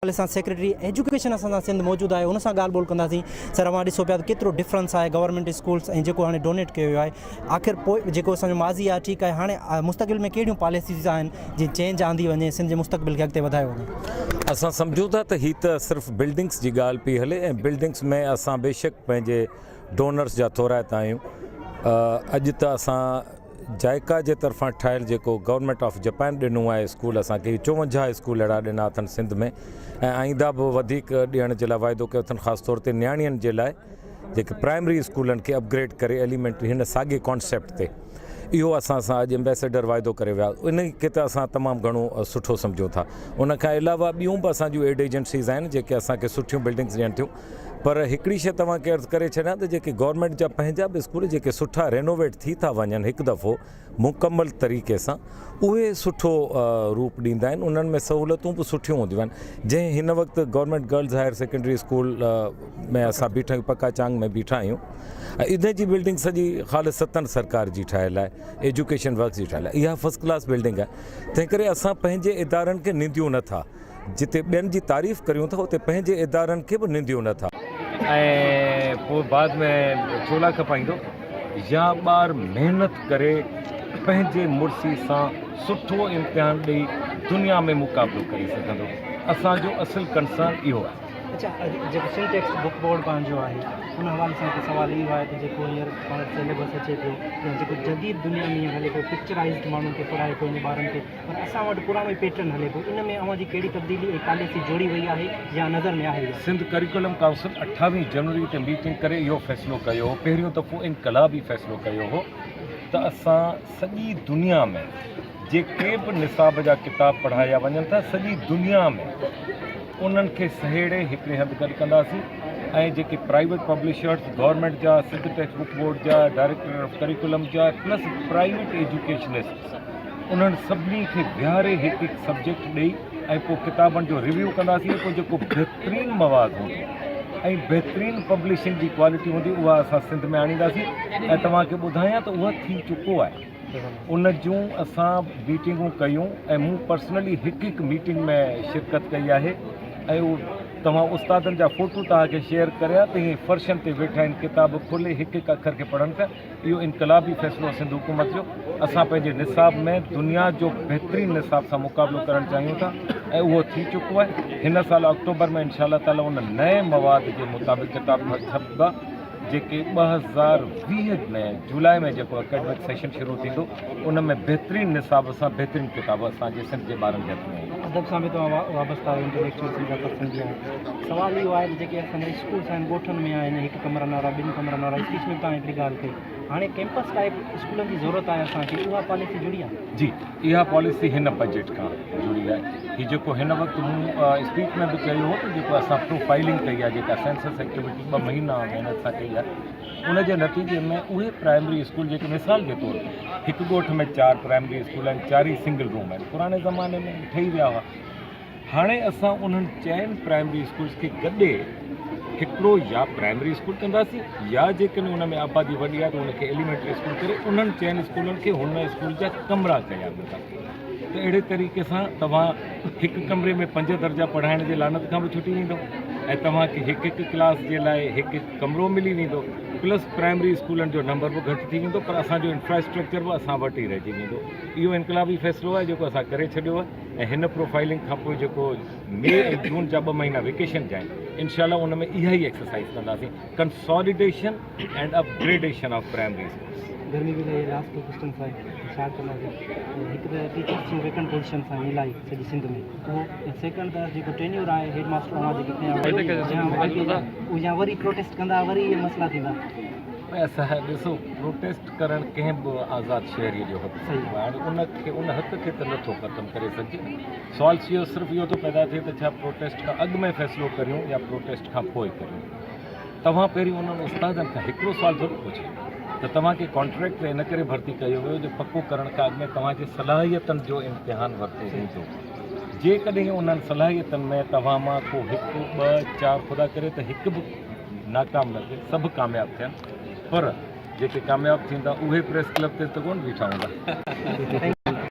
حوالي سان secretary education اسان سان سنڌ موجود آهي ان سان ڳالهه ٻولهه ڪنداسين سر اوهان ڏسو پيا ته ڪيترو ڊفرنس آهي گورنمينٽ اسڪولس ۽ جيڪو هاڻي ڊونيٽ ڪيو ويو آهي آخر پوء جيڪو اسان جو ماضي آهي ٺيڪ آهي هاڻي مستقبل ۾ ڪهڙيون پاليسيز آهن جي چينج آندي وڃي سنڌ جي مستقبل کي اڳتي وڌايو وڃي. اسان سمجهون ٿا ته هي ته صرف بلڊنگس جي ڳالهه پئي هلي ۽ بلڊنگس ۾ اسان بيشڪ پنهنجي ڊونرس جا ٿورائتا آهيون اڄ ته اسان جائيڪا جي طرفان ٺاهيل جيڪو گورنمينٽ آف جپان ڏنو آهي اسڪول اسان کي 54 اسڪول اهڙا ڏنا اٿن سنڌ ۾ ۽ آئنده به وڌيڪ ڏيڻ جي لاء واعدو ڪيو اٿن خاص طور تي نياڻين جي لاء جيڪي پرائمري اسڪولن کي اپگريڊ ڪري ايليمينٽري هن ساڳي ڪانسيپٽ تي اهو اسان سان اڄ امبيسيڊر واعدو ڪري ويا ان کي ته اسان تمام گهڻو سٺو سمجهون ٿا ان کان علاوه ٻيون به اسان جون ايڊ ايجنسيز آهن جيڪي اسان کي سٺيون بلڊنگس ڏين ٿيون پر هڪڙي شيء توهان کي عرض ڪري ڇڏيان ته جيڪي گورنمينٽ جا پنهنجا به اسڪول جيڪي سٺا رينوويٽ ٿي ٿا وڃن هڪ دفعو مڪمل طريقي سان اهي سٺو روپ ڏيندا آهن انهن ۾ سهولتون به سٺيون هونديون آهن جنهن هن وقت government girls higher secondary school ۾ اسان بيٺا آهيون پڪا چانگ ۾ بيٺا آهيون ۽ ان جي بلڊنگ سڄي خالص ستن سرڪار جي ٺاهيل آهي ايجوڪيشن ورڪس جي ٺاهيل آهي اها فرسٽ ڪلاس بلڊنگ آهي تنهن ڪري اسان پنهنجي ادارن کي ننديون نٿا جتي ٻين جي تعريف ڪريون ٿا اتي پنهنجي ادارن کي به ننديون نه ٿا. ۽ پوء بعد ۾ ڇولا کپائيندو يا ٻار محنت ڪري پنهنجي مڙسي سان سٺو امتحان ڏئي دنيا ۾ مقابلو ڪري سگهندو. اسان جو اصل ڪنسرن اهو آهي. اڇا جيڪو سنڌ ٽيڪسٽ بڪ بورڊ پنهنجو آهي ان حوالي سان هڪ سوال اهو آهي ته جيڪو هينئر پاڻ وٽ سيليبس اچي پيو يا جيڪو جديد دنيا ۾ هينئر هلي پيو پڪچرائزڊ ماڻهن کي پڙهائي پيو وڃي ٻارن کي پر اسان وٽ پراڻو ئي پيٽرن هلي پيو ان ۾ اوهان جي ڪهڙي تبديلي ۽ پاليسي جوڙي وئي آهي يا نظر ۾ آهي اها؟ سنڌ ڪريڪولم ڪائونسل 28 جنوري تي ميٽنگ ڪري اهو فيصلو ڪيو هو، پهريون دفعو انقلابي فيصلو ڪيو هو ته اسان سڄي دنيا ۾ جيڪي به نصاب جا ڪتاب پڙهايا وڃن ٿا سڄي دنيا ۾ انهن کي سهيڙي هڪڙي هنڌ گڏ ڪنداسين ۽ جيڪي پرائيويٽ پبلشرز، گورنمينٽ جا، سنڌ ٽيڪسٽ بڪ بورڊ جا، ڊائريڪٽر آف ڪريڪولم جا پلس پرائيويٽ ايجوڪيشنسٽس انهن سڀني کي ويهاري هڪ هڪ سبجيڪٽ ڏئي ۽ پوء ڪتابن جو ريويو ڪنداسين ۽ پوء جيڪو بهترين مواد هوندو ۽ بهترين پبلشنگ جي ڪوالٽي هوندي اها اسان سنڌ ۾ آڻينداسين ۽ توهان کي ٻڌايان ته اها ٿي چڪو آهي ان جون اسان ميٽنگون ڪيون ۽ مون پرسنلي هڪ هڪ ميٽنگ ۾ شرڪت ڪئي آهي ۽ اهو توهان استادن جا فوٽو توهان کي شيئر ڪريان ته هي فرشن تي ويٺا آهن ڪتاب کولي هڪ هڪ اکر کي پڙهن پيا اهو انقلابي فيصلو سنڌ حڪومت جو اسان پنهنجي نصاب ۾ دنيا جو بهترين نصاب سان مقابلو ڪرڻ چاهيون ٿا ۽ اهو ٿي چڪو آهي هن سال آڪٽوبر ۾ انشاء الله تعالي ان نئين مواد جي مطابق ڪتاب ڇپبا جيڪي 2020 ۾ جولاء ۾ جيڪو اڪيڊمڪ سيشن شروع ٿيندو ان ۾ بهترين نصاب سان بهترين ڪتاب اسان جي سنڌ جي ٻارن جي هٿ ۾ ايندا. ادب سان به توهان وابسته آهيو انٽليڪچوئل سنڌ جا پرسن به آهيو سوال اهو آهي ته جيڪي اسان جا اسڪولس آهن ڳوٺن ۾ آهن هڪ ڪمرن وارا ٻن ڪمرن وارا اسپيچ ۾ به توهان هڪڙي ڳالهه ڪئي هاڻي ڪيمپس ٽائيپ اسڪولن جي ضرورت آهي اسان کي اها پاليسي جڙي آهي؟ جي اها پاليسي هن بجيٽ کان جڙي آهي هي جيڪو هن وقت مون اسپيچ ۾ به چيو هو ته جيڪو اسان پروفائلنگ ڪئي آهي جيڪا سينسس ايڪٽيوٽي ٻه مهينا محنت سان ڪئي آهي ان جي نتيجي ۾ اهي پرائمري اسڪول جيڪي مثال جي طور تي هڪ ڳوٺ ۾ چار پرائمري اسڪول آهن چار ئي سنگل روم آهن پراڻي زماني ۾ ٺهي ويا هئا هاڻي اسان انهن چئن پرائمري اسڪولس کي گڏي هڪڙو يا پرائمري اسڪول ڪنداسين يا جيڪڏهن ان ۾ آبادي وڏي آهي ته ان کي ايليمينٽري اسڪول ڪري انهن چئن اسڪولن کي هن اسڪول جا ڪمرا ڪيا ويندا ته اهڙي طريقي سان توهان هڪ ڪمري ۾ پنج درجا پڙهائڻ جي لعنت کان به ڇٽي ويندو ۽ توهان کي هڪ هڪ ڪلاس جي لاء هڪ هڪ ڪمرو ملي ويندو پلس پرائمري اسڪولن جو نمبر به گهٽ ٿي ويندو پر اسان جو انفراسٽرڪچر به اسان وٽ ئي رهجي ويندو اهو انقلابي فيصلو آهي جيڪو اسان ڪري ڇڏيو آهي ۽ هن پروفائلنگ کان پوء جيڪو مئي ۽ جون جا ٻه مهينا ويڪيشن جا آهن انشاء الله ان ۾ اها ئي ايڪسرسائز ڪنداسين consolidation and upgradation of primary schools. گرمي به لهي لاسٽ ٽو ڪوسچنس آهي شارٽ ڪنداسين هڪ ته ٽيچرس جون ويڪنٽ پوزيشنس آهن الاهي سڄي سنڌ ۾ اهو ۽ سيڪنڊ ته جيڪو ٽينيور آهي هيڊ ماستر اوهان جيڪي کنيا هئا يا وري پروٽيسٽ ڪندا وري اهي مسئلا ٿيندا. اسان ڏسو پروٽيسٽ ڪرڻ ڪنهن به آزاد شهري جو حق آهي هاڻي ان کي ان حق کي ته نٿو ختم ڪري سگهجي سوال صرف اهو ٿو پيدا ٿئي ته ڇا پروٽيسٽ کان اڳ ۾ فيصلو ڪريون يا پروٽيسٽ کان پوء ڪريون. توهان پهرين انهن استادن کان هڪڙو سوال ضرور پڇي ته توهان کي ڪانٽريڪٽ تي ان ڪري ڀرتي ڪيو ويو جو پڪو ڪرڻ کان اڳ ۾ توهان جي صلاحيتن جو امتحان ورتو ويندو. جيڪڏهن انهن صلاحيتن ۾ توهان مان ڪو هڪ، ٻه، چار خدا ڪري ته هڪ به ناڪام نه ٿئي سڀ ڪامياب ٿين پر جيڪي ڪامياب ٿيندا اهي پريس ڪلب تي ته ڪونه بيٺا هوندا.